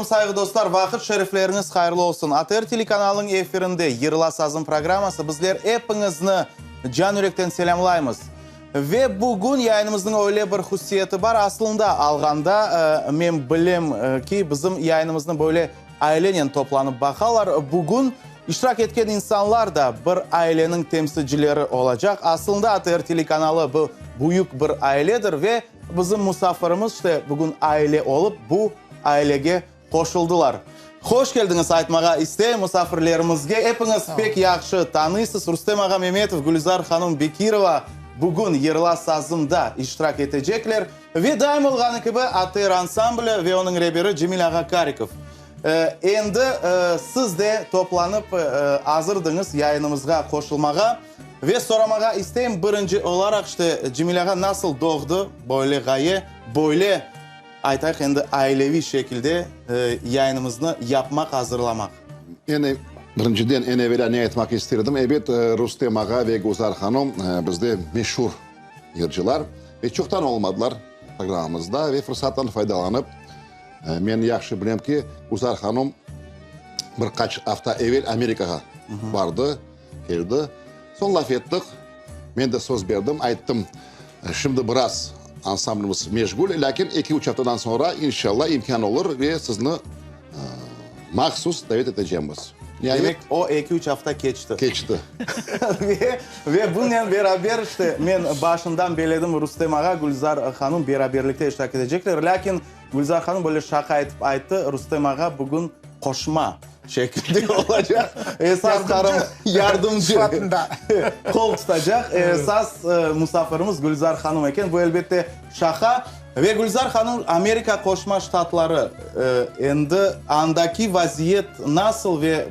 aleyküm, sayğı dostlar, vaqıt şerifleriñiz hayırlı olsun. ATR telekanalınıñ efirinde Yırla sazım programması. Bizler epiñizni can yürekten selâmlaymız. Ve bugün yayınımıznıñ öyle bir hususiyeti bar, aslında alğanda, men bilem ki, bizim yayınımıznı böyle ailenen toplanıp baqalar. Bugün iştirak etken insanlar da bir aileniñ temsilcileri olacaq. Aslında ATR telekanalı bu büyük bir ailedir ve bizim musafirimiz işte bugün aile olıp bu ailege qoşuldılar. Hoş keldiñiz aytmağa isteyim musafirlerimizge. Epiñiz pek yahşı tanıysız. Rustem ağa Memetov, Gülizar hanım Bekirova bugün Yırla sazımda iştirak etecekler. Ve daim olğanı kibi ATR ansambli ve onıñ reberi Cemil ağa Karikov. Endi siz de toplanıp azırdıñız yayınımızğa qoşulmağa. Ve soramağa isteyim, birinci olaraq, işte, Cemil ağa, nasıl doğdı böyle ğaye, böyle, aytayıq endi, aileviy şekilde yayınımıznı yapmaq, azırlamaq? Eñ birinciden, eñ evelâ ne aytmaq isterdim, ebet, Rustem ağa ve Gülzar hanım bizde meşur yırcılar ve çoqtan olmadılar programmamızda ve fırsattan faydalanıp, men yahşı bilem ki, Gülzar hanım bir qaç afta evel Amerikağa bardı, keldi. Soñ laf ettik, men de söz berdim, ayttım, şimdi biraz ansamblimiz meşğul, lâkin eki-üç aftadan soñra, inşallah, imkân olur ve sizni mahsus davet etecekmiz. Demek, o eki-üç afta keçti. Keçti. Ve, ve bunen beraber, işte, men başından beledim, Rustem ağa, Gülzar hanım beraberlikte iştirak etecekler. Lâkin Gülzar hanım böyle şaqa etip ayttı, Rustem ağa bugün qoşma şekilde olacaq. Esas qarım, yardımcı sıfatında qol tutacaq. Esas musafirimiz Gülzar hanım eken. Bu, elbette, şaqa. Ve Gülzar hanım, Amerika Qoşma Ştatları, endi andaki vaziyet nasıl ve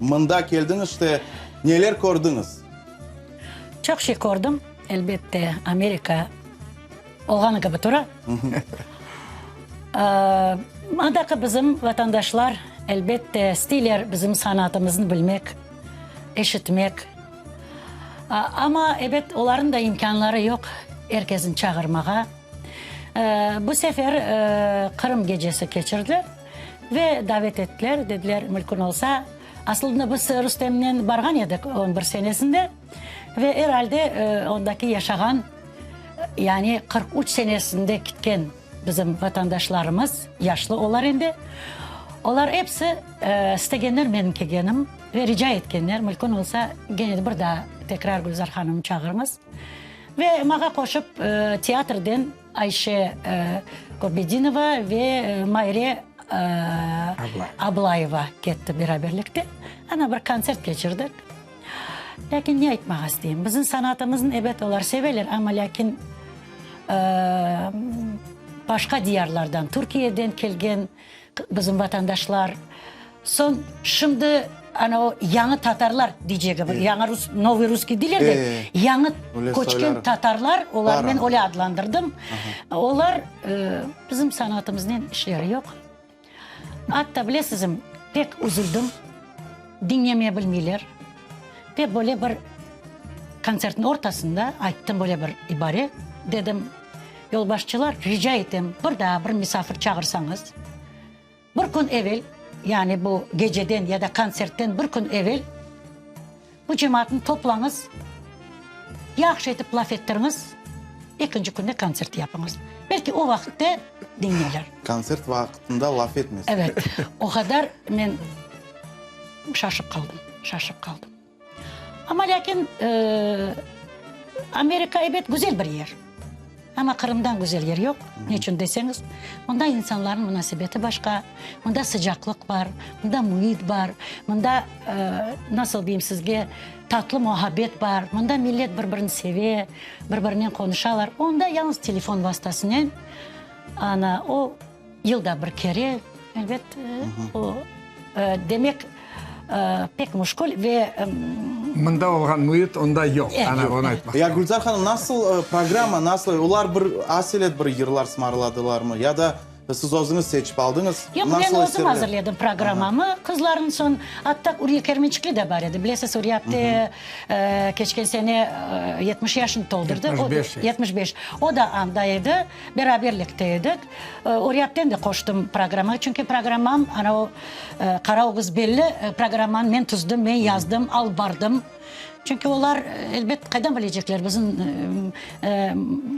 mında keldiñiz, işte, neler kördiñiz? Çoq şey kördim, elbette, Amerika olğanı kibi tura. Andaki bizim vatandaşlar, elbette, isteyler bizim sanatımıznı bilmek, eşitmek. Amma, ebet, olarnıñ da imkânları yoq er kesni çağırmağa. Bu sefer Qırım gecesi keçirdiler ve davet ettiler, dediler, mülkün olsa, asılında biz Rustemnen barğan edik on bir senesinde ve er alde ondaki yaşağan, yani 43 senesinde ketken bizim vatandaşlarımız, yaşlı olar endi, olar episi istegenler menim kelgenim ve rica etkenler, mülkün olsa, gene de bir daa tekrar Gülzar hanımnı çağırıñız. Ve mağa qoşıp teatrden Ayşe Kurbedinova ve Mayre Ablayeva ketti beraberlikte. Ana bir kontsert keçirdik. Lâkin ne aytmağa isteyim, bizim sanatımıznı ebet olar seveler, amma lâkin başqa diyarlardan, Türkiyeden kelgen Bizim vatandaşlar, soñ şimdi ana o yañı tatarlar deycegi, yañı rus, novıy russkiy deyler de, yañı köçken tatarlar, olar men öyle adlandırdım, olar bizim sanatımıznen işleri yoq. Atta bilesizmi, pek üzüldim, diñlemeye bilmeyler. Ve böyle bir kontsertniñ ortasında ayttım böyle bir ibare, dedim, Yolbaşçılar, rica etem, bir daa bir misafir çağırsañız, bir kün evel, yani bu geceden ya da kontsertten bir kün evel bu cemaatnı toplañız, yahşı etip laf ettiriñiz, ekinci künde kontsert yapıñız. Belki o vaqıtte diñlerler. Kontsert vaqtında laf etmesin. Evet, o qadar men şaşıp qaldım, şaşıp qaldım. Amma lâkin Amerika, ebet, güzel bir yer. Amma Qırımdan güzel yer yoq. Ne içün deseñiz, mında insanlarnıñ munasebeti başqa, mında sıcaqlıq bar, mında müit bar, mında, nasıl deyim sizge, tatlı muhabbet bar, mında millet bir-birini seve, bir-birinen qonuşalar. Onda yalnız telefon vastasınen, ana, o, Yılda bir kere, elbet, o, demek, pek müşkül ve. Mında olğan müit onda yoq, ana, onı aytmaq. Ya, Gülzar hanım, nasıl programma, nasıl, olar bir aselet bir yırlar sımarladılarmı, ya da. Siz özüñiz seçip aldıñız. Yoq, men özüm azırledim programmamı. Qızlarnıñ soñ, atta Uriye Kermençikli de bar edi. Bilesiz, Uriye apte keçken sene 70 yaşını toldurdı. 75. 75. O da anda edi. Beraberlikte edik. Uriye apteni de qoştım programmağa. Çünki programmam, ana o Qara ögüz belli, programmanı men tüzdim, men yazdım, alıp bardım. Çünki olar, elbet, qaydan bilecekler, bizim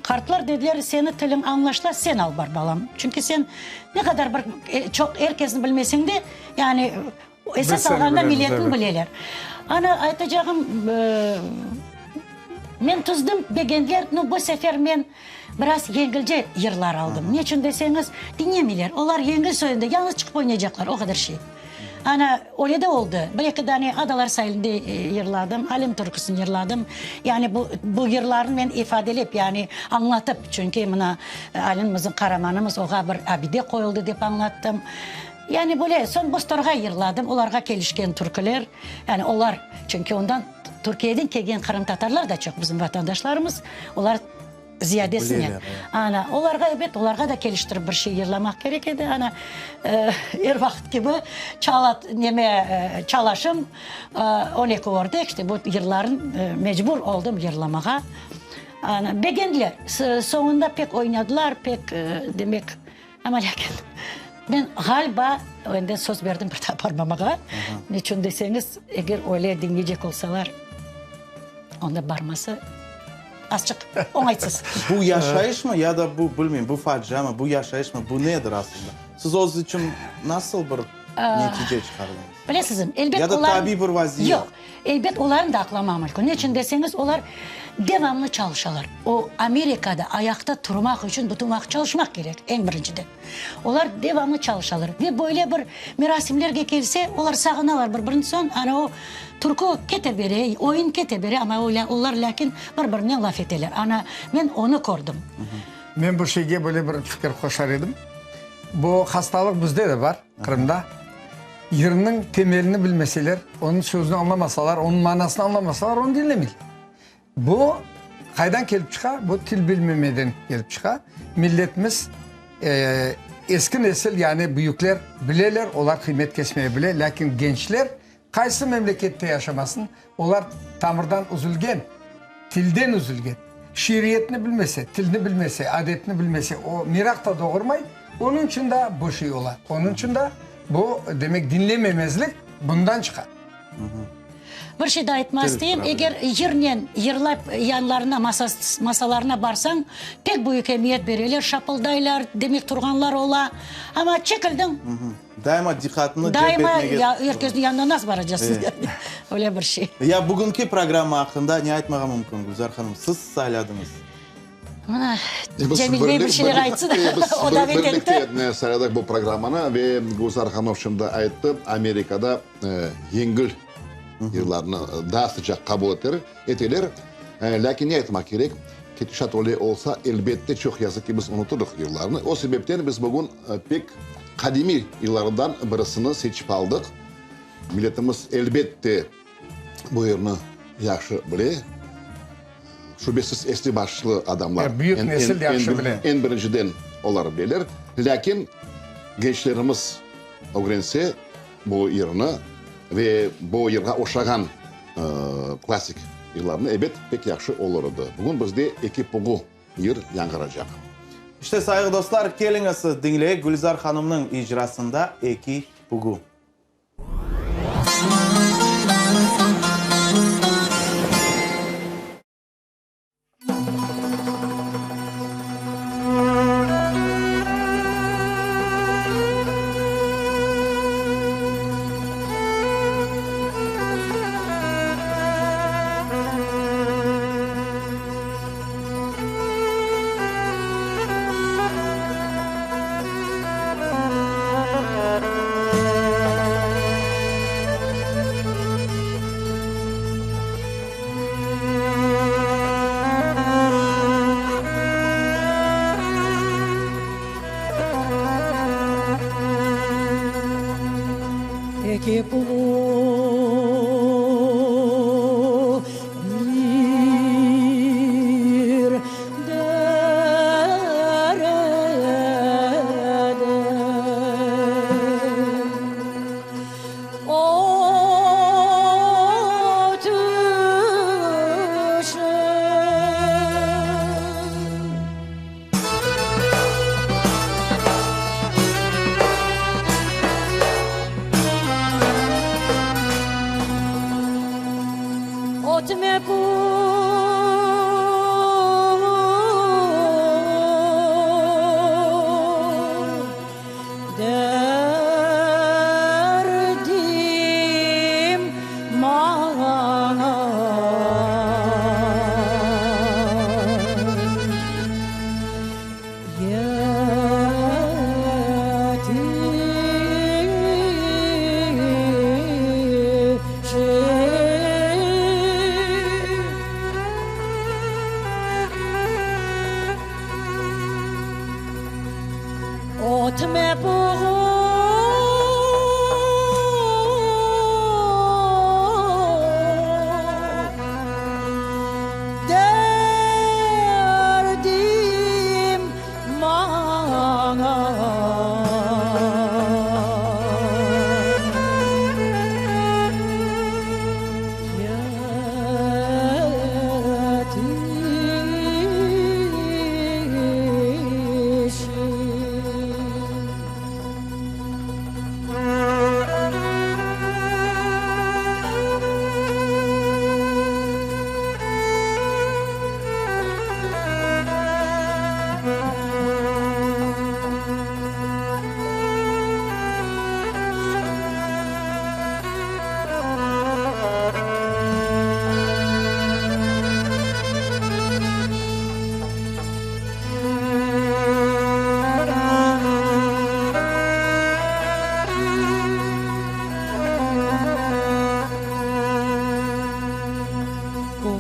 qartlar dediler, seni tiliñ añlaşıla, sen al bar, balam. Çünki sen ne qadar bir çoq er kesni bilmeseñ de, yani esas alğanda milletni bileler. Ana, aytacağım, men tüzdim, begendiler, no, bu sefer men biraz yengilce yırlar aldım. Neçün deseñiz, diñlemeyler, olar yengil soyunda yalıñız çıqıp oynaycaqlar, o qadar şey. Ana, öyle de oldı. Bir-eki dane Adalar sailinde yırladım, Alim türküsini yırladım. Yani bu, bu yırlarnı men ifadelep, yani añlatıp, çünki mına Alim bizim qaramanımız, oğa bir abide qoyuldı dep añlattım. Yani böyle, soñ Boztorğay yırladım, olarğa kelişken türküler. Yani olar, çünki ondan Türkiyeden kelgen qırımtatarlar da çoq bizim vatandaşlarımız, olar Ziyadesine. Ana, olarğa, ebet, olarğa da keliştirip bir şey yırlamaq kerek edi. Ana, er vaqıt kibi çala, neme, çalaşım, 12 ördek, işte bu yırların mecbur oldım yırlamağa. Ana, begendiler. Soñunda pek oynadılar, pek, demek, amma lâkin men, ğaliba, endi söz berdim bir daa barmamağa. Neçün deseñiz, eger öyle diñleycek olsalar, onda barması. Azçıq oñaytsız. Bu yaşayışmı ya da bu, bilmeyim, bu faciamı, bu yaşayışmı, bu nedir aslında? Siz öz içün nasıl bir netice çıqardıñız? Bilesizmi, elbet Ya da tabiiy bir vaziyet? Yoq, elbet olarnı da aqlamaq mümkün. Neçün deseñiz, olar devamlı çalışalar. O, Amerikada ayaqta turmaq içün bütün vaqıt çalışmaq kerek, eñ birinciden. Olar devamlı çalışalar ve böyle bir merasimlerge kelse, olar sağınalar bir-birini, soñ ana o türkü kete bere, oyun kete bere, amma olar lâkin bir-birinen laf eteler. Ana, men onı kördim. Men bu şeyge böyle bir fikir qoşar edim. Bu hastalıq bizde de bar, Qırımda. Yırnıñ temelini bilmeseler, onıñ sözüni añlamasalar, onıñ manasını añlamasalar, onı diñlemeyler. Bu qaydan kelip çıqa? Bu til bilmemeden kelip çıqa. Milletimiz, eski nesil, yani büyükler bileler, olar qıymet kesmeye bile, lâkin gençler qaysı memlekette yaşamasın, olar tamırdan üzülgen, tilden üzülgen. Şiiriyetni bilmese, tilni bilmese, adetni bilmese, o meraq da doğurmay, onıñ içün da bu şey ola. Onıñ içün da bu, demek, diñlememezlik bundan çıqa. Bir şey daa aytmaq isteyim, eger yırnen yırlap yanlarına, masalarına barsañ, pek büyük emiyet bereler, şapıldaylar, demek turğanlar ola. Amma çekildiñ. Daima diqqatını celp etmege. Daima, ya er kesniñ yanına nasıl baracaqsıñ? Öyle bir şey. Ya bugünki programma aqqında ne aytmağa mümkün, Gülzar hanım? Siz sayladıñız. Mına, Cemil bey bir şeyler aytsın, o davet etti. Birlikte sayladıq bu programmanı ve Gülzar hanım şimdi ayttı, Amerikada yengil yırlarnı daa sıcaq qabul eteler. Lâkin ne aytmaq kerek, ketişat öyle olsa, elbette, çoq yazıq ki, biz unutırıq yırlarnı. O sebepten biz bugün pek qadimiy yırlardan birisini seçip aldıq. Milletimiz, elbette, bu yırnı yahşı bile. Şübesiz, esli-başlı adamlar. Büyük nesil yahşı bile. Eñ birinciden olar bileler. Lâkin gençlerimiz ögrense bu yırnı ve bu yırğa oşağan klassik yırlarnı, ebet, pek yahşı olur edi. Bugün bizde Eki puğu yır yañğıracaq. İşte, sayğı dostlar, keliñiz, diñleyik Gülizar hanımnıñ icrasında Eki puğu. Eki pulu bir derede. Ötme bu. Derdim maña. Ötme buğu. Derdim maña. Yetişir.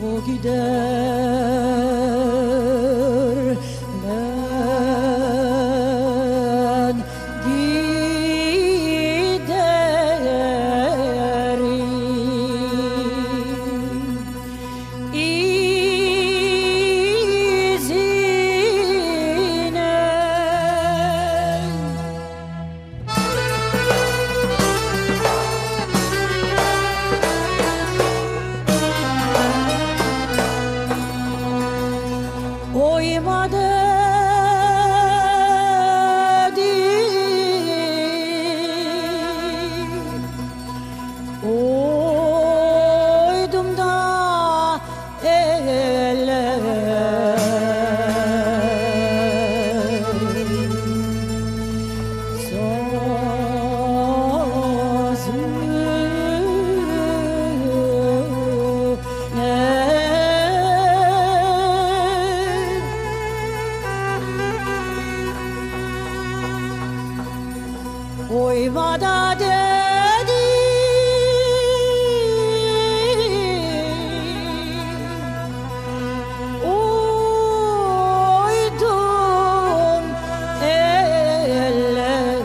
O gider, ben giderim. İzine. Oyma dedim, Oydum da eller. Sözüne. Oyma da dedim. Uydum eller.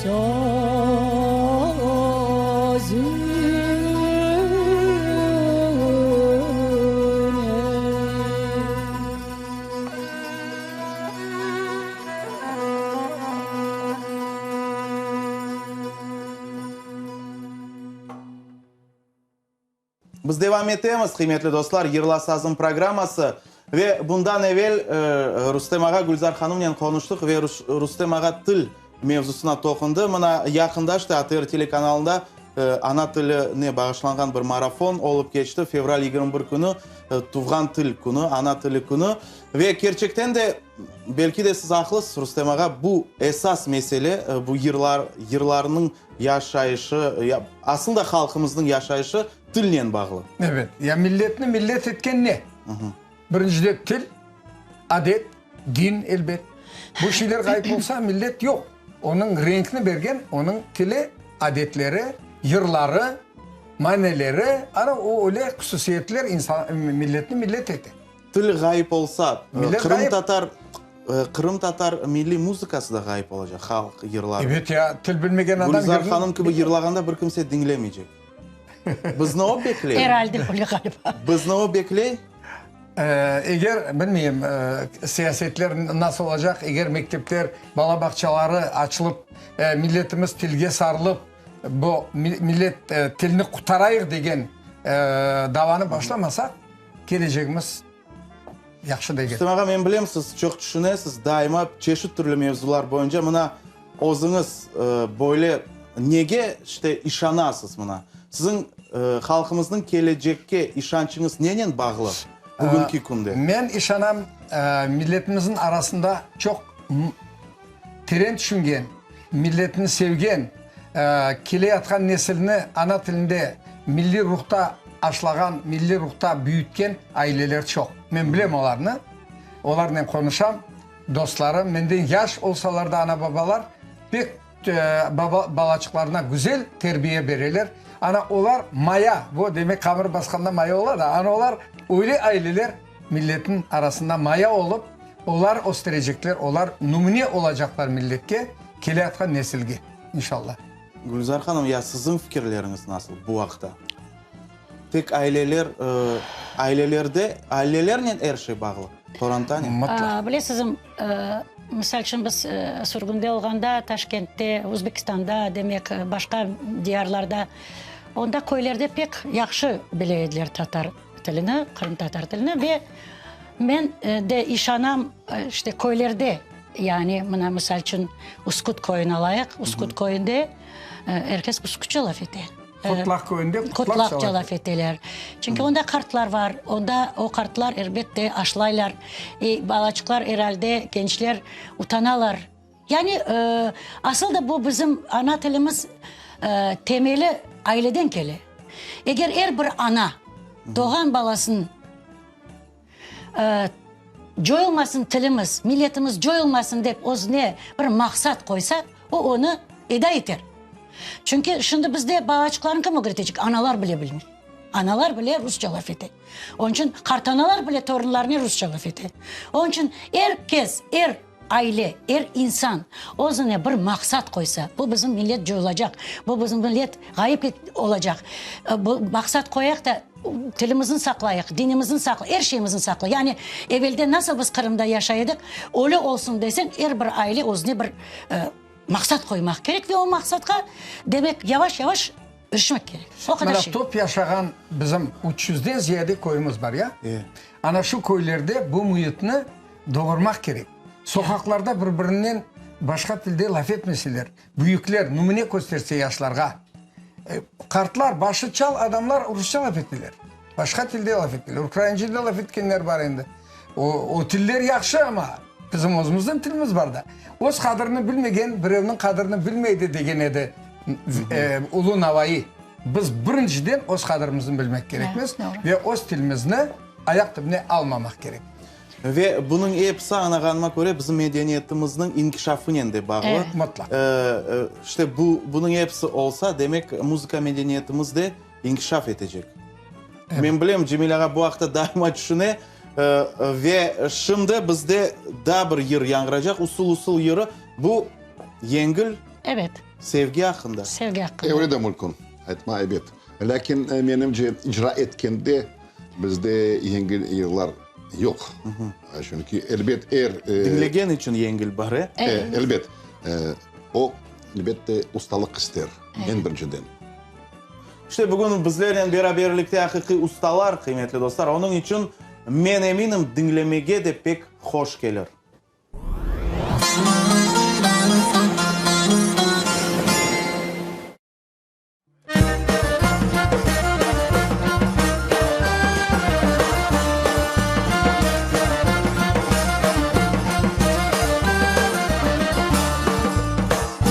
Sözüne. Biz devam etemiz, qıymetli dostlar, Yırla sazım programması. Ve bundan evel Rustem ağa Gülzar hanımnen qonuştıq ve Rustem ağa til mevzusına toqundı. Mına yaqında işte ATR telekanalında ana tiline bağışlanğan bir marafon olıp keçti. Fevral 21 künü Tuvğan til künü, ana tili künü. Ve kerçekten de, belki de siz aqlısız, Rustem ağa, bu esas mesele, bu yırlar, yırlarnıñ yaşayışı, asıl da halqımıznıñ yaşayışı tilnen bağlı. Evet. Ya milletni millet etken ne? Birincide til, adet, din, elbet. Bu şeyler ğayıp olsa, millet yoq. Onıñ renkni bergen onıñ tili, adetleri, yırları, maneleri, ana o öyle hususiyetler insan, milletni millet ete. Til ğayıp olsa, qırımtatar, qırımtatar milliy muzıkası da ğayıp olacaq, halq yırları. Ebet ya, til bilmegen adam. Gülzar hanım kibi yırlağanda bir kimse diñlemeycek. Bizni o bekley. Er alde öyle ğaliba. Bizni o bekley. Eger, bilmeyim, siyasetler nasıl olacaq, eger mektepler, bala bağçaları açılıp, milletimiz tilge sarılıp, bu millet tilni qutarayıq degen davanı başlamasaq, kelecegimiz yahşı degil. Rustem ağa, men bilem, siz çoq tüşünesiz, daima çeşit türlü mevzular boyunca. Mına. Özüñiz böyle nege işte işanasız mına? Siziñ halqımıznıñ kelecekke işançıñız nenen bağlı bugünki künde? Men işanam, milletimizniñ arasında çoq teren tüşüngen, milletini sevgen, keleyatqan nesilni ana tilinde, milliy ruhta aşlağan, milliy ruhta büyütken aileler çoq. Men bilem olarnı, olarnen qonuşam. Dostlarım, menden yaş olsalar da ana-babalar pek balaçıqlarına güzel terbiye bereler. Ana, olar maya, bu demek qamır basqanda maya ola da, ana olar öyle aileler milletniñ arasında maya olıp, olar östürecekler, olar nümüne olacaqlar milletke, keleyatqan nesilge, inşallah. Gülzar hanım, ya siziñ fikirleriñiz nasıl bu aqta? Tek aileler, ailelerde, ailelernen er şey bağlı, qorantanen. Mıtlaq. Bilesizmi, misal içün, biz sürgünde olğanda Taşkentte, Özbekistanda, demek, başqa diyarlarda, onda köylerde pek yahşı bile ediler tatar tilini, qırımtatar tilini ve men de işanam, işte, köylerde, yani, mına, misal içün, Üsküt köyüni alayıq, Üsküt köyünde er kes üskütçe laf ete. Qutlaq köyünde qutlaqça laf eteler. Çünki onda qartlar bar, onda o qartlar, elbette, aşlaylar. E, balaçıqlar, er alde, gençler utanalar. Yani, asıl da bu bizim ana tilimiz temeli aileden kele. Eger er bir ana doğğan balasın Coyulmasın tilimiz, milletimiz coyulmasın dep özüne bir maqsat qoysa, o onı eda eter. Çünki şimdi bizde balaçıqlarnı kim ögretecek? Analar bile bilmey. Analar bile rusça laf ete. Onıñ içün qartanalar bile torunlarınen rusça laf ete. Onıñ içün er kes, er aile, er insan özüne bir maqsat qoysa, bu bizim millet coyulacaq, bu bizim millet ğayıp olacaq, bu maqsat qoyaq da, tilimizni saqlayıq, dinimizni saqlayıq, er şeyimizni saqlayıq. Yani evelden nasıl biz Qırımda yaşay edik, öyle olsun deseñ, er bir aile özüne bir maqsat qoymaq kerek ve o maqsatqa, demek, yavaş-yavaş irişmek kerek. O qadar Mına şey. top yaşağan bizim üç yüzden ziyade köyümiz bar, ya? Ana şu köylerde bu müitni doğurmaq kerek. Soqaqlarda bir-birinen başqa tilde laf etmeseler, büyükler nümüne kösterse yaşlarğa. Qartlar, başı çal adamlar rusça laf eteler, başqa tilde laf eteler, ukraince de laf etkenler bar endi. O, o tiller yahşı, amma bizim özümüzniñ tilimiz bar da. Öz qadrini bilmegen birevniñ qadrini bilmeydi degen edi ulu Navai. Biz birinciden öz qadrimizni bilmek kerekmiz ve öz tilimizni ayaq tübüne almamaq kerek. Ve bunıñ episi, añlağanıma köre, bizim medeniyetimizniñ inkişafınen de bağlı. Mıtlaq. İşte bu, bunıñ episi olsa, demek, muzıka medeniyetimiz de inkişaf etecek. Men bilem, Cemil ağa bu aqta daima tüşüne. Ve şimdi bizde daa bir yır yañğıracaq, Usul-usul yırı. Bu yengil sevgi aqqında. Sevgi aqqında. Öyle de mümkün aytma, ebet. Lâkin, menimce, icra etkende bizde yengil yırlar yoq. Çünki, elbet, er... Diñlegen içün yengil bar, e? Elbet. O, elbette, ustalıq ister, eñ birinciden. İşte, bugün bizlernen beraberlikte aqiqiy ustalar, qıymetli dostlar. Onıñ içün, men eminim, diñlemege de pek hoş kelir.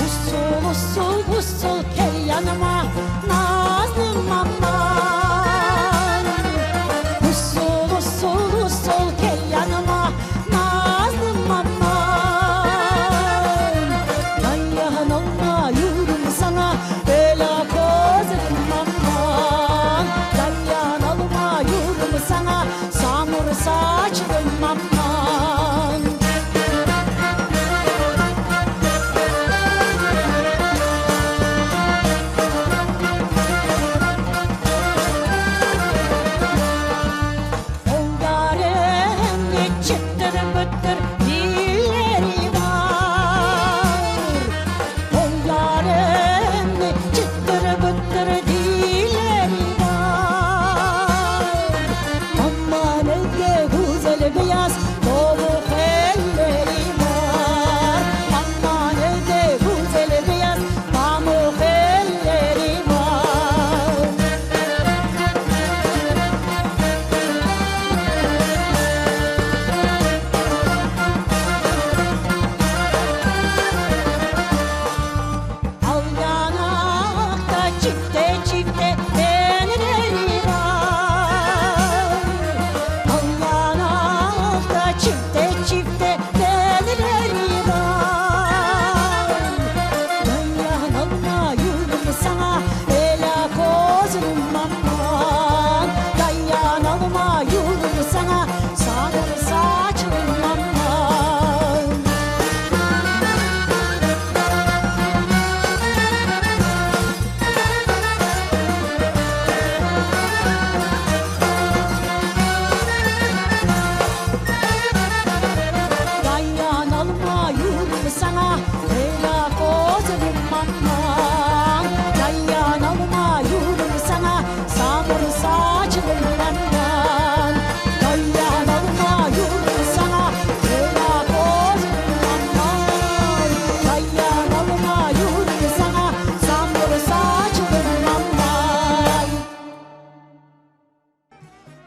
Usul, usul, usul, kel yanıma, nazlım aman. Usul, usul, usul, kel yanıma, nazlım.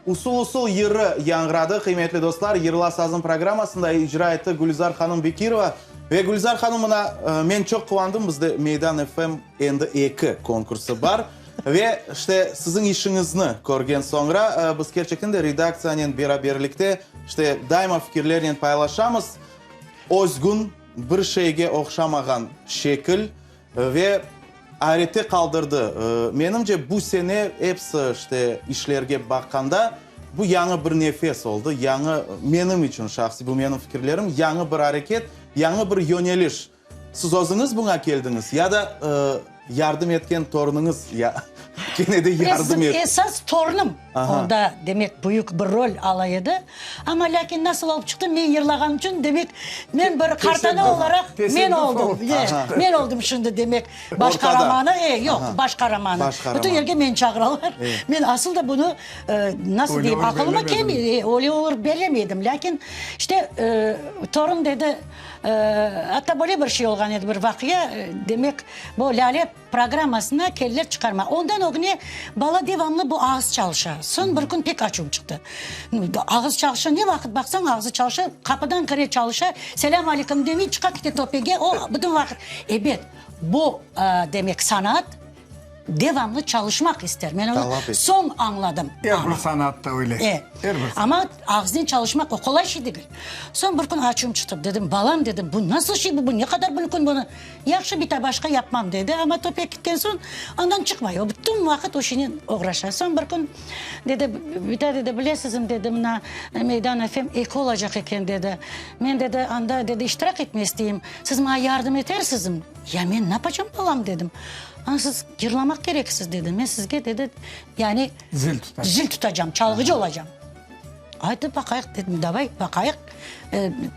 Usul-usul yırı yañğıradı, qıymetli dostlar, Yırla sazım programmasında icra etti Gülizar hanım Bekirova. Ve Gülizar hanım, mına, men çoq quvandım, bizde Meydan FM endi eki konkursı bar. Ve, işte, siziñ işiñizni körgen soñra, biz kerçekten de redaktsiyanen beraberlikte, işte, daima fikirlernen paylaşamız. Özgün, bir şeyge oqşamağan şekil Ve ayrette qaldırdı. Menimce, bu sene episi, işte, işlerge baqqanda, bu yañı bir nefes oldı, yañı, menim içün şahsiy, bu menim fikirlerim, yañı bir areket, yañı bir yöneliş. Siz özüñiz buña keldiñiz ya da yardım etken torunıñız ya kene de yardım etti? Esas torunım onda, demek, büyük bir rol ala edi. Amma lâkin nasıl olıp çıqtı, men yırlağanım içün, demek, men bir qartana olaraq men oldım. Men oldım şimdi, demek, baş qaramanı. E, yoq, baş qaramanı. Bütün yerge meni çağıralar. Men asıl da bunı, nasıl deyim, aqılıma kelmey, öyle olur bellemedim. Lâkin, işte, torun dedi, atta böyle bir şey olğan edi, bir vaqia, demek, bu Lâle Programmasına keldiler çıqarma. Ondan ögüne bala devamlı bu ağız çalışa. Soñ bir kün pek açuvım çıqtı. Ağız çalışa, ne vaqıt baqsañ ağzı çalışa, qapıdan kire çalışa, selâm aleyküm demey çıqa kete töpege, o bütün vaqıt. Ebet, bu, demek, sanat devamlı çalışmaq ister. Men onı soñ añladım. Er bir sanatta öyle. E, amma ağıznen çalışmaq o qolay şey degil. Soñ bir kün açuvım çıqtı, dedim, balam, dedim, bu nasıl şey bu, bu ne qadar mümkün bunı. Yahşı bita, başqa yapmam, dedi. Amma töpek ketken soñ, andan çıqmay. O bütün vaqıt o şeynen oğraşa. Soñ bir kün dedi, bita, dedi, bilesizmi, dedi, mına Meydan FM eki olacaq eken, dedi. Men, dedi, anda, dedi, iştirak etmek isteyim. Siz maña yardım etersizmi? Ya men napacam, balam, dedim. Ana siz yırlamaq kereksiz, dedi. Men sizge, dedi, yani Zil tutacam. Zil tutacam, çalğıcı olacam. Aydı, baqayıq, dedim, davay, baqayıq,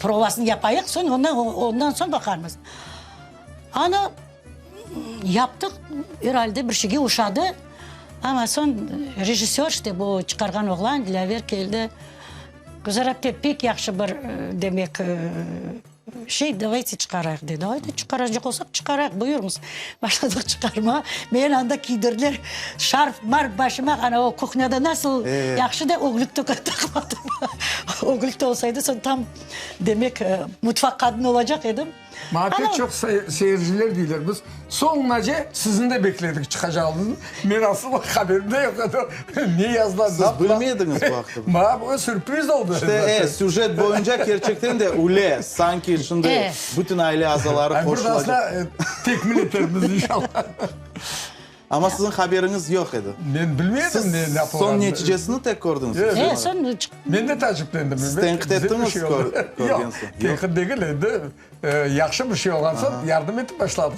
provasını yapayıq, soñ ondan, ondan soñ baqarmız. Ana, yaptıq, er alde bir şeyge oşadı, amma soñ rejissör, işte, bu çıqarğan oğlan, Dilâver keldi, Gülzar apte, pek yahşı bir, demek, Şey, davayte çıqarayıq, dedi. Ayda, çıqaracaq olsaq, çıqarayıq, buyurıñız. Başladıq çıqarmağa. Meni anda kiydirdiler, şarf, marf başıma, ana o kuhnâda nasıl yahşı da öglük taqmadım. Öglük de olsaydı, soñ tam, demek, mutfaq qadını olacaq edim. Maña pek çoq seyirciler deyler, biz soñunace sizni de bekledik çıqacağıñıznı. Men asıl haberim de yoq edi. Ne yazdılar? Siz bilmediñiz bu aqta. Maña bu sürpriz oldı. İşte, e, süjet boyunca kerçekten de üle, sanki şimdi bütün aile azaları qoşulacaq. Bir daasına tekmil etermiz inşallah. Amma siziñ haberiñiz yoq edi. Men bilmedim ne yapılğanını. Soñ neticesini tek kördiñiz. E, soñ. Men de taaciplendim. Siz tenqit ettiñiz körgen soñ? Yoq, tenqit degil endi. Yahşı bir şey olğan soñ yardım etip başladıq.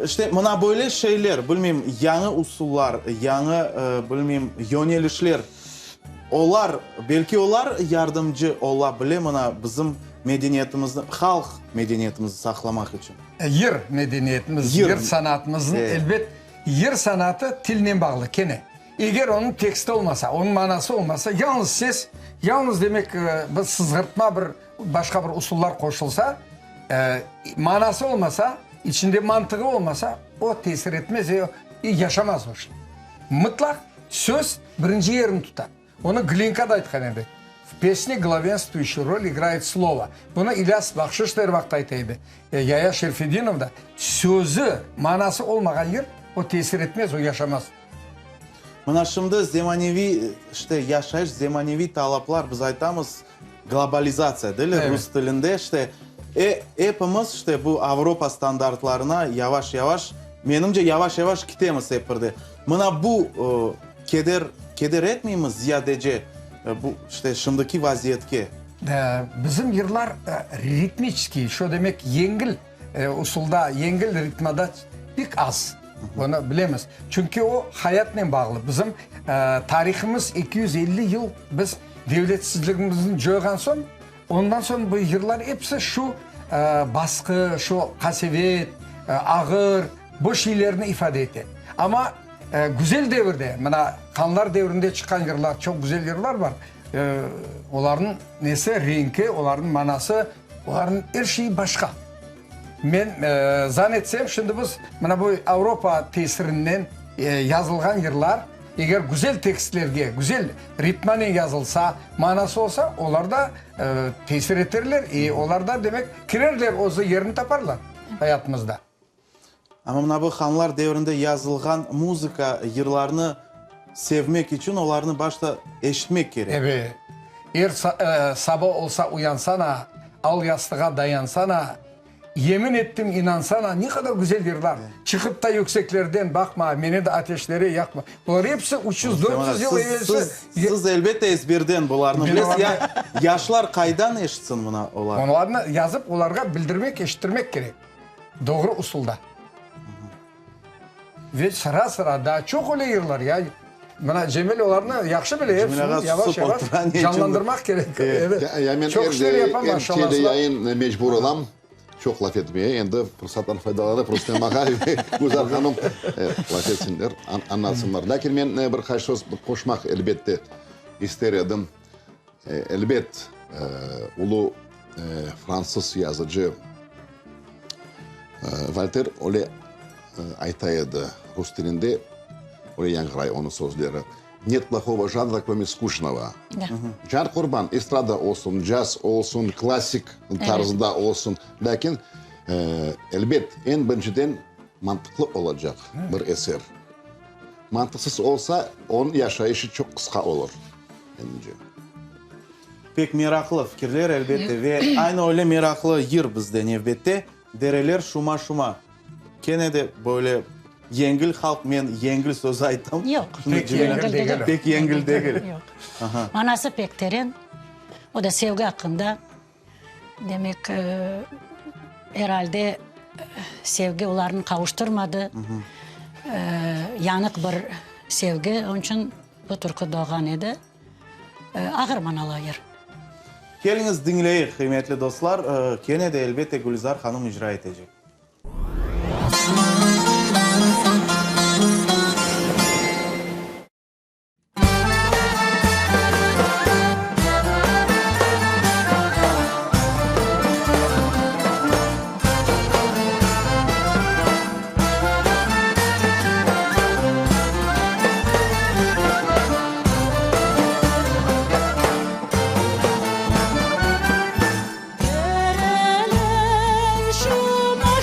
İşte, mına böyle şeyler, bilmeyim, yañı usullar, yañı, bilmeyim, yönelişler, olar, belki olar yardımcı ola bile mına bizim medeniyetimizni, halq medeniyetimizni saqlamaq içün. Yır medeniyetimiz, yır sanatımıznı, elbet, yır sanatı tilnen bağlı kene. Eger onıñ teksti olmasa, onıñ manası olmasa, yalnız ses, yalnız demek bir sızğırtma, bir başqa bir usullar qoşulsa, manası olmasa, içinde mantığı olmasa, o tesir etmez ve yaşamaz o şey. Mıtlaq söz birinci yerini tuta. Onı Glinka da aytqan edi, V pesne glavenstvuющую rol igraet slovo. Bunı İlyas Bahşış da er vaqıt ayta edi, Yaya Şerfedinov da, Sözü, manası olmağan yır, o tesir etmez, o yaşamaz. Mına şimdi zemaneviy, işte, yaşayış, zemaneviy talaplar, biz aytamız, globalizatsiya, deyler rus tilinde, işte, e, epimiz, işte, bu Avropa standartlarına yavaş-yavaş, menimce, yavaş-yavaş kitemiz ep birde. Mına bu keder, keder etmeymi ziyadece bu, işte, şimdiki vaziyetke? Bizim yırlar ritmiçeskiy, şo demek, yengil usulda, yengil ritmada pek az, bunı bilemiz. Çünki o hayatnen bağlı. Bizim tarihımız 250 yıl biz devletsizligimizni coyğan soñ, ondan soñ bu yırlar episi şu basqı, şu qasevet, ağır, bu şeylerni ifade ete. Amma güzel devirde, mına hanlar devrinde çıqqan yırlar, çoq güzel yırlar bar. Olarnıñ nesi, renki, olarnıñ manası, olarnıñ er şeyi başqa. Men zan etsem, şimdi biz mına bu Avropa tesirinden yazılğan yırlar. Eger güzel tekstlerge, güzel ritmanen yazılsa, manası olsa, olar da tesir eterler i olar da, demek, kirerler, özü yerini taparlar hayatımızda. Amma mına bu hanlar devrinde yazılğan muzıka, yırlarnı sevmek içün olarnı başta eşitmek kerek. Ebet. Er saba olsa uyansana, al yastığa dayansana, Yemin ettim, inansana, ne qadar güzel yırlar. Çıqıp ta yükseklerden baqma, meni de ateşlere yaqma. Bular episi 300, 400 yıl evelsi. Siz, elbette, ezberden bularnı bilesiz. Ya yaşlar qaydan eşitsin mına olarnı? Olarnı yazıp, olarğa bildirmek, eşittirmek kerek. Doğru usulda. Ve sıra-sıra daa çoq öyle yırlar ya. Mına Cemil olarnı yahşı bile, hepsini yavaş-yavaş canlandırmaq kerek. Evet. Ya men Çoq işler yapa, er maşallah. teleyayın mecbur olam çoq laf etmeye. Endi fırsattan faydalanıp Rustem ağa ve Gülzar hanım laf etsinler, añlatsınlar. Lâkin men bir qaç söz qoşmaq elbette ister edim. Elbet, ulu fransız yazıcı Volter öyle ayta edi, rus tilinde öyle yañğıray onıñ sözleri, Net plohogo janra, krome skuşnogo. Can qurban, estrada olsun, caz olsun, klassik tarzında olsun, lâkin, elbet, eñ birinciden mantıqlı olacaq bir eser. Mantıqsız olsa, onıñ yaşayışı çoq qısqa olur. Menimce. Pek meraqlı fikirler, elbette, ve aynı öyle meraqlı yır bizde nevbette, Dereler şuma-şuma. Kene de böyle yengil halq, men yengil söz ayttım. Yoq, Pek yengil degil. Pek yengil degil. Yoq. Manası pek teren, o da sevgi aqqında. Demek, er alde sevgi olarnı qavuştırmadı. Yanıq bir sevgi, onıñ içün bu türkü doğğan edi. Ağır manalı yır. Keliñiz, diñleyik, qıymetli dostlar. Kene de, elbette, Gülizar hanım icra etecek. Dereler şuma.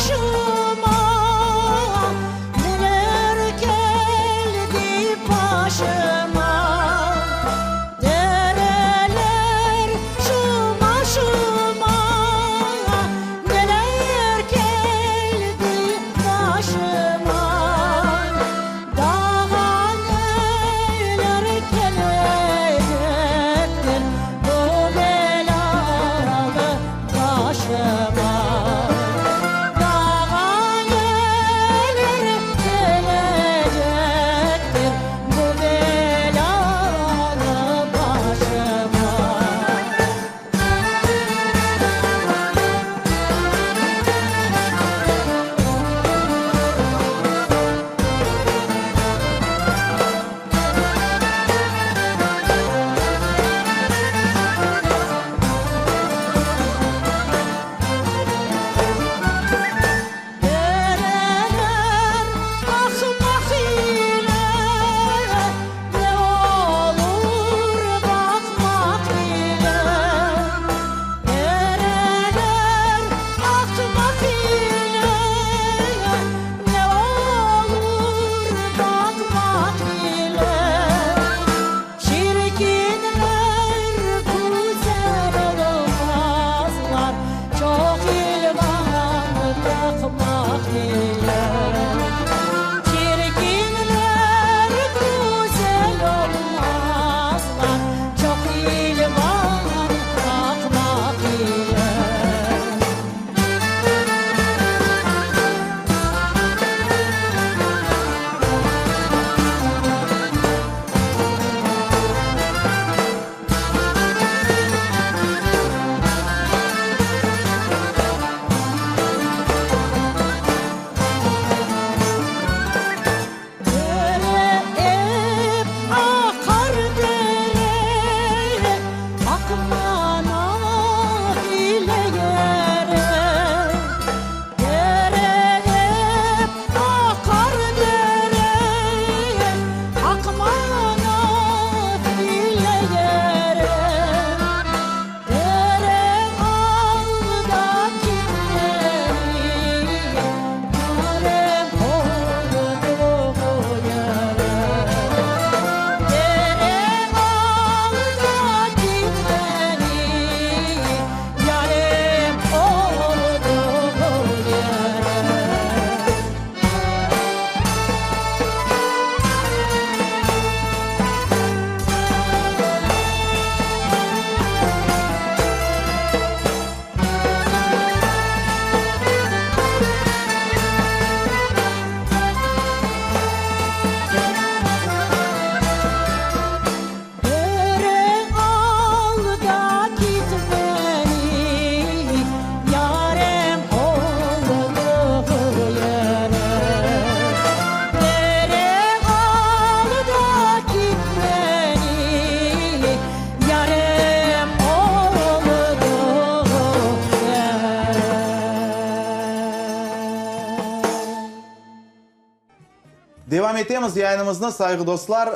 Devam etemiz yayınımıznı, sayğı dostlar,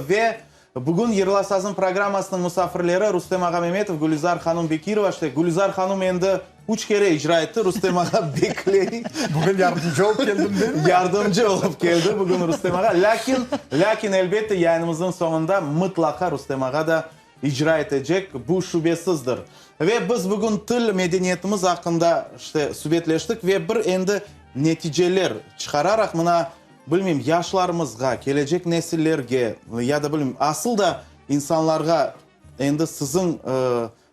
ve bugün Yırla sazım programmasınıñ musafirleri Rustem ağa Memetov, Gülizar hanum Bekirova. İşte, Gülizar hanum endi üç kere icra etti, Rustem ağa bekley. Bugün yardımcı olıp keldim değil mi? Yardımcı olıp keldi bugün Rustem ağa. Lâkin, lâkin, elbette, yayınımıznıñ soñunda mıtlaqa Rustem ağa da icra etecek, bu şübesizdir. Ve biz bugün til, medeniyetimiz aqqında, işte, subetleştik ve bir endi neticeler çıqararaq, mına, bilmeyim, yaşlarımızğa, kelecek nesillerge ya da, bilmeyim, asıl da insanlarğa endi siziñ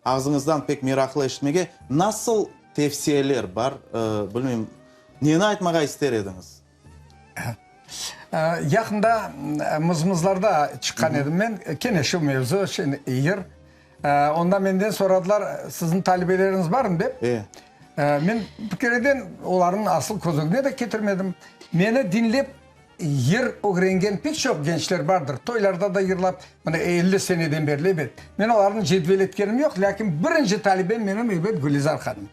ağzıñızdan pek meraqlı eşitmege nasıl tevsiyeler bar, bilmeyim, neni aytmağa ister ediñiz? Yaqında Mızmızlarda çıqqan edim men, kene şu mevzu, yır. Onda menden soradılar, siziñ talebeleriñiz barmı dep. Men bir kereden olarnıñ asıl köz ögüne de ketirmedim. Meni diñlep yır ögrengen pek çoq gençler bardır. Toylarda da yırlap, mına 50 seneden berli, ebet. Men olarnı cedvel etkenim yoq, lâkin birinci talebem menim, ebet, Gülizar hanım.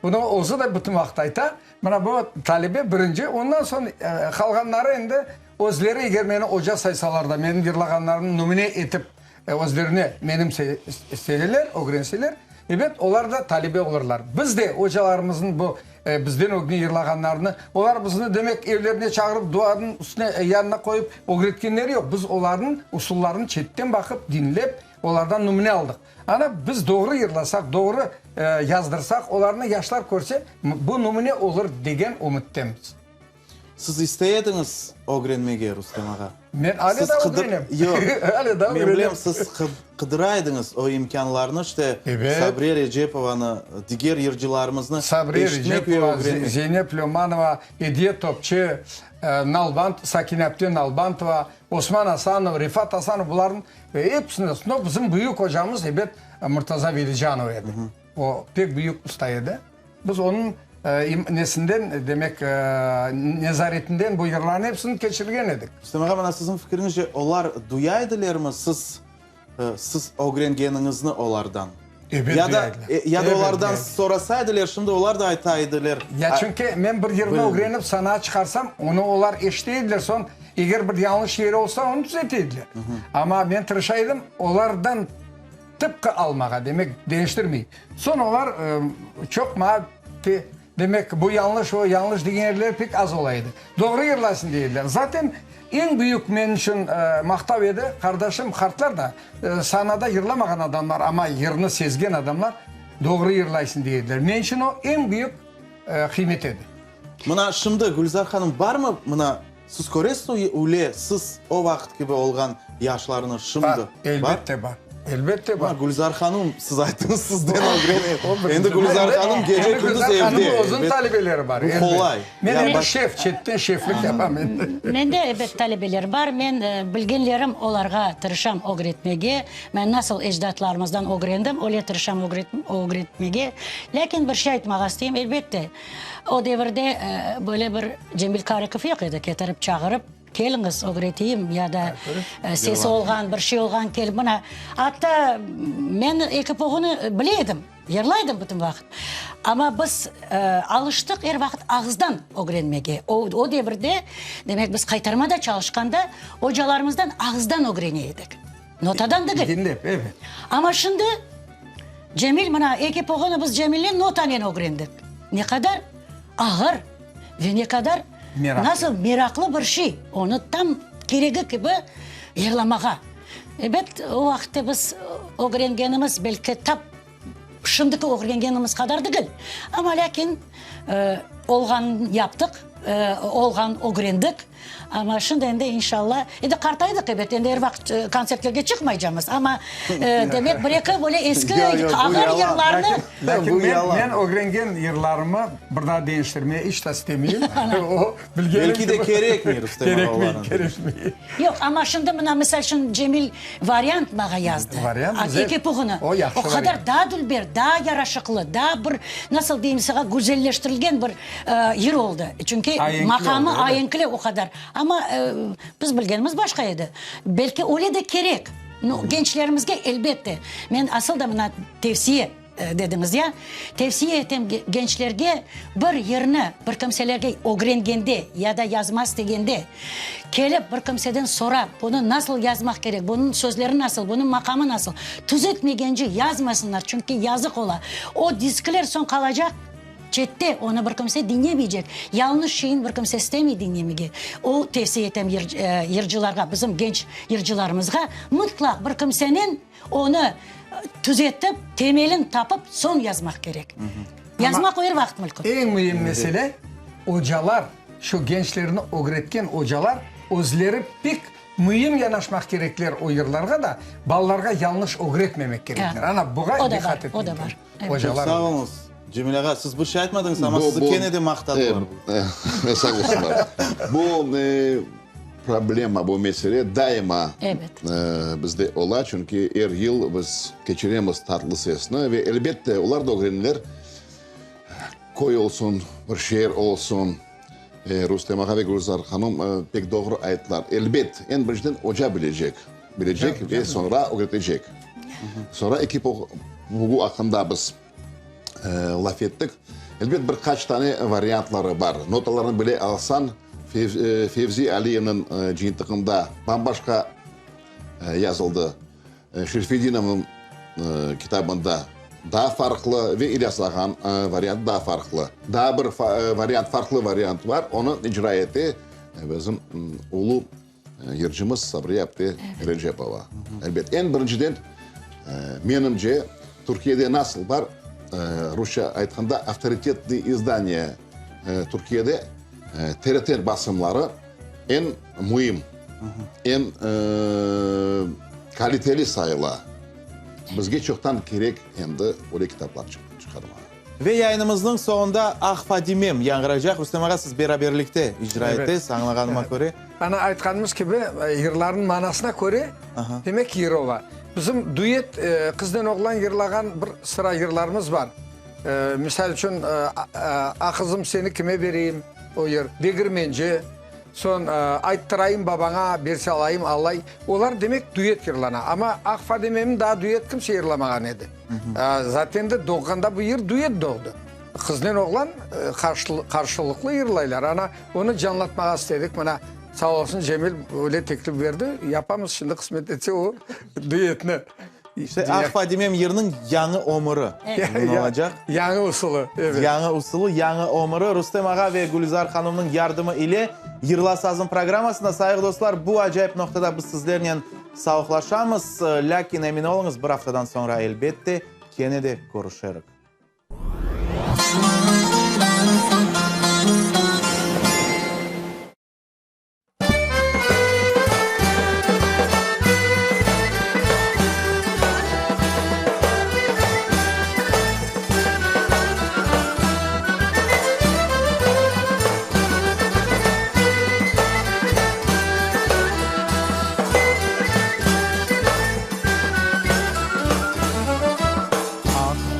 Bunı özü de bütün vaqıt ayta. Mına bu talebe birinci, ondan soñ qalğanları endi özleri eger meni oca saysalar da, menim yırlağanlarımnı nümüne etip özlerine menimseseler, ögrenseler, ebet, olar da talebe olurlar. Biz de ocalarımıznıñ bu bizden ögüne yırlağanlarını, olar bizni, demek, evlerine çağırıp, duvarnıñ üstüne, yanına qoyıp ögretkenleri yoq. Biz olarnıñ usullarını çetten baqıp, diñlep, olardan nümüne aldıq. Ana, biz doğru yırlasaq, doğru yazdırsaq, olarnı yaşlar körse, bu nümüne olur degen ümüttemiz. Siz istey ediñiz ögrenmege, Rustem ağa? Men ale daa ögrenem. Yoq, men bilem, siz qıdıra ediñiz o imkânlarnı, işte, Sabriye Recepovanı, diger yırcılarımıznı eşitmek ve ögrenmek. Sabriye Recepova, Zeynep Lömanova, Ediye Topçı, Nalbant, Sakine apte Nalbantova, Osman Asanov, Refat Asanov, bularnıñ Ve episini, no, bizim büyük ocamız, ebet, Murtaza Velicanov edi. O, pek büyük usta edi. Biz onıñ nesinden, demek, nezaretinden bu yırlarnıñ episini keçirgen edik. Rustem ağa, mına siziñ fikriñizce, olar duya edilermi siz, siz ögrengeniñizni olardan? Ebet, Ya da, duya ediler. ya da Ebet, olardan duya ediler. sorasa ediler, şimdi olar da ayta ediler. Ya çünki men bir yırnı ögrenip sanağa çıqarsam, onı olar eşite ediler, soñ eger bir yañlış yeri olsa, onı tüzete ediler. Amma men tırışa edim olardan tıpqı almağa, demek, deñiştirmey. Soñ olar çoq maña demek, bu yañlış, o yañlış degen yerleri pek az ola edi. Doğru yırlaysıñ dey ediler. Zaten eñ büyük menim içün maqtav edi, qardaşım, qartlar da, sanada yırlamağan adamlar, amma yırnı sezgen adamlar doğru yırlaysıñ dey ediler. Men içün o eñ büyük qıymet edi. Mına şimdi, Gülzar hanım, barmı mına siz köresiz öyle siz o vaqıt kibi olğan yaşlarnı şimdi? Bar, elbette bar. Elbette bar. Mına Gülzar hanım, siz ayttıñız, sizden ögrenem. Endi Gülzar hanım gece-kündüz evde. Gülzar hanımnıñ özüniñ talebeleri bar. Bu qolay. Men endi şef, çetten şeflik yapam endi. Mende, ebet, talebeler bar. Men bilgenlerim olarğa tırışam ögretmege. Men nasıl ecdatlarımızdan ögrendim, öyle tırışam ögretmege. Lâkin bir şey aytmağa isteyim, elbette, o devirde böyle bir Cemil Karikov yoq edi, ketirip çağırıp, keliñiz, ögreteyim ya da sesi olğan, bir şey olğan, kelip mına. Atta men ekipoğunı bile edim. Yırlaydım bütün vaqıt. Amma biz alıştıq er vaqıt ağızdan ögrenmege. O, o devirde, demek, biz qaytarmada çalışqanda, ocalarımızdan ağızdan ögrene edik. Notadan degil. Diñlep, evet. Amma şimdi Cemil, mına, eki poğonı biz Cemilnen notanen ögrendik. Ne qadar ağır ve ne qadar Meraqlı. nasıl meraqlı bir şey, onı tam keregi kibi yırlamağa. Ebet, o vaqıtta biz ögrengenimiz, belki, tap şimdiki ögrengenimiz qadar degil, amma lâkin olğanın yaptıq, olğanın ögrendik. Amma şimdi endi, inşalla, endi qartaydıq, ebet, endi er vaqıt kontsertlerge çıqmaycamız, amma, demek, bir-eki böyle eski ağır yırlarnı. Lâkin men ögrengen yırlarımı bir daa deñiştirmeye iç de istemeyim. O, bilgenim Belki de kerekmey, Rustem ağa, olarnı. Kerekmey, kerekmey. Yoq, amma şimdi mına, misal içün, Cemil variant mağa yazdı. Variant güzel. Eki puğunı. O yahşı O qadar variant. daa dülber, daa yaraşıqlı, daa bir, nasıl deyim sağa, güzelleştirilgen bir yır oldı. Çünki Aenkli maqamı oldı, evet. aenkli o qadar. Amma biz bilgenimiz başqa edi. Belki öyle de kerek. No, gençlerimizge elbette. Men asıl da mına tevsiye. Dediñiz ya. Tevsiye etem gençlerge bir yırnı bir kimselerge ögrengende ya da yazma istegende, kelip bir kimseden sorap, bunı nasıl yazmaq kerek, bunıñ sözleri nasıl, bunıñ maqamı nasıl, tüzetmegence yazmasınlar, çünki yazıq ola. O diskler soñ qalacaq çette, onı bir kimse diñlemeycek. Yalıñız şeyin bir kimse istemey diñlemege. O tevsiye etem yırcılarğa, bizim genç yırcılarımızğa, mıtlaq bir kimsenen Onı tüzetip, temelin tapıp, soñ yazmaq kerek. Yazmaq o er vaqıt mülkün. Eñ müim mesele, ocalar, şu gençlerni ögretken ocalar özleri pek müim yanaşmaq kerekler o yırlarğa da, balalarğa yañlış ögretmemek kerekler. Ana, buğa diqqat etmek kerek. Çoq sağ oluñız, Cemil ağa. Siz bir şey aytmadıñız, amma sizi kene de maqtadılar. Sağ olsunlar. Bu problema, bu mesele daima bizde ola, çünki er yıl biz keçiremiz Tatlı sesni ve, elbette, olar da ögrenirler, köy olsun, bir şeer olsun. Rustem ağa ve Gülzar hanım pek doğru ayttılar. Elbet, eñ birinciden oca bilecek, bilecek ve soñra ögretecek. Soñra ekip bu aqqında biz laf ettik. Elbet, bir qaç tane variantları bar. Notalarnı bile alsañ, Fevzi Aliyevniñ cıyıntığında bam-başqa yazıldı. Şerfedinovnıñ kitabında daa farqlı ve İlyas ağanıñ variantı daa farqlı. Daa bir variant, farqlı variant bar, onı icra ete bizim ulu yırcımız Sabriye apte Recepova. Elbet, eñ birinciden, menimce, Türkiyede nasıl bar, rusça aytqanda, avtoritetnıy izdaniye, Türkiyede TRT basımları eñ müim, eñ kaliteli sayıla. Bizge çoqtan kerek endi öyle kitaplar çıqarmağa. Ve yayınımıznıñ soñunda Ah Fadimem yañğıracaq. Rustem ağa, siz beraberlikte icra etesiz, añlağanıma köre. Ana, aytqanımız kibi, yırlarnıñ manasına köre, demek, yır ola. Bizim duet, qıznen oğlan yırlağan bir sıra yırlarımız bar. Misal içün, Ah qızım, seni kime bereyim, o yır, Degirmenci, soñ Ayttırayım babaña, berse alayım, alay. Olar, demek, duet yırlana. Amma Ah Fadimemni daa duet kimse yırlamağan edi. Zaten de doğğanda bu yır duet doğdı. Qıznen oğlan qarşılıqlı yırlaylar. Ana, onı canlatmağa istedik. Mına, sağ olsun, Cemil öyle teklif berdi. Yapamız şimdi, qısmet etse, o duetni. İşte, Ah Fadimem yırnıñ yañı ömüri bugün olacaq. Yañı usulı, evet. Yañı usulı, yañı ömüri. Rustem ağa ve Gülizar hanımnıñ yardımı ile Yırla sazım programmasında, sayğı dostlar, bu acayip noqtada biz sizlernen sağlıqlaşamız. Lâkin emin oluñız, bir aftadan soñra, elbette, kene de körüşerik.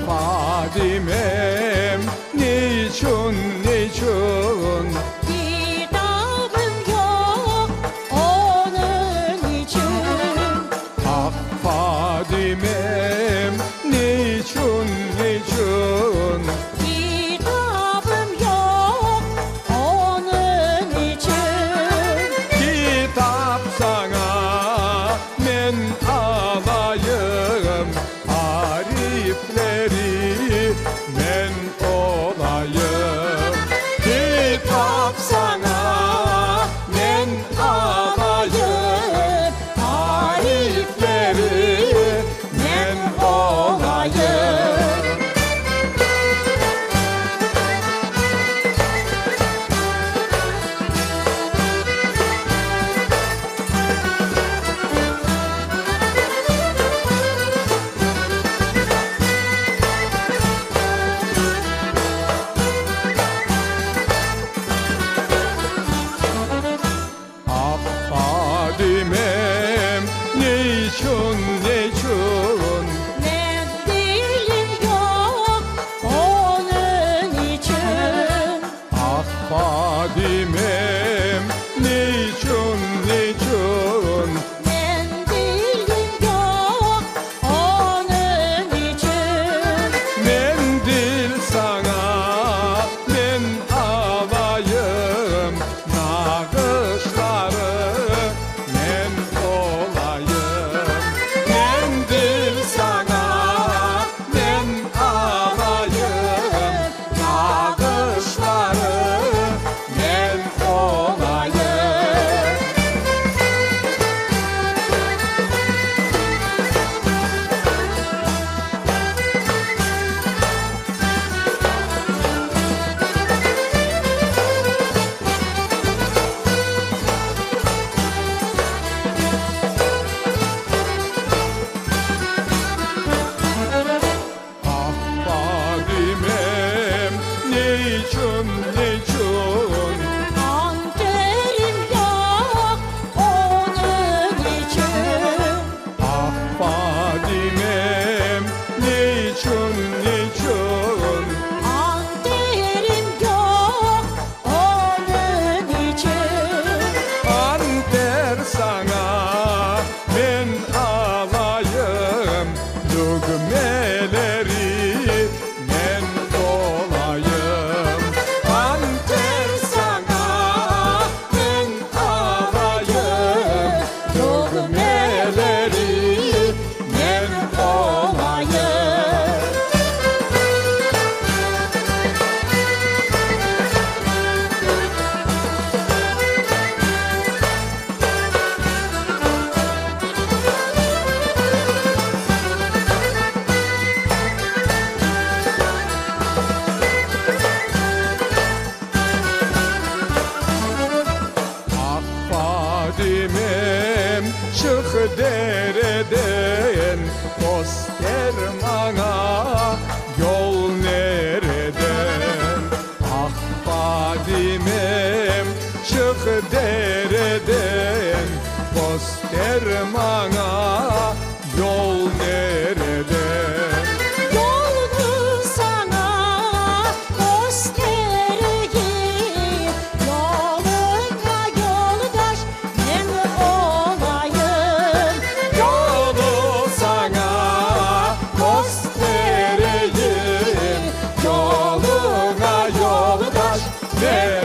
Ah. Niçün, niçün? Anterim yoq onıñ içün. Ah, Fadimem, niçün, niçün? Anterim yoq onıñ içün. Anter saña men alayım, Dögmeleri men olayım. Anter saña men alayım, Dögmeleri men olayım. Ah, Fadimem, çıq dereden, Köster maña yol nereden. Ah, Fadimem, çıq dereden, Köster maña yol nereden. Yolnı saña köstereyim, Yoluña yoldaş men olayım. Yolu saña köstereyim, Yoluña yoldaş men.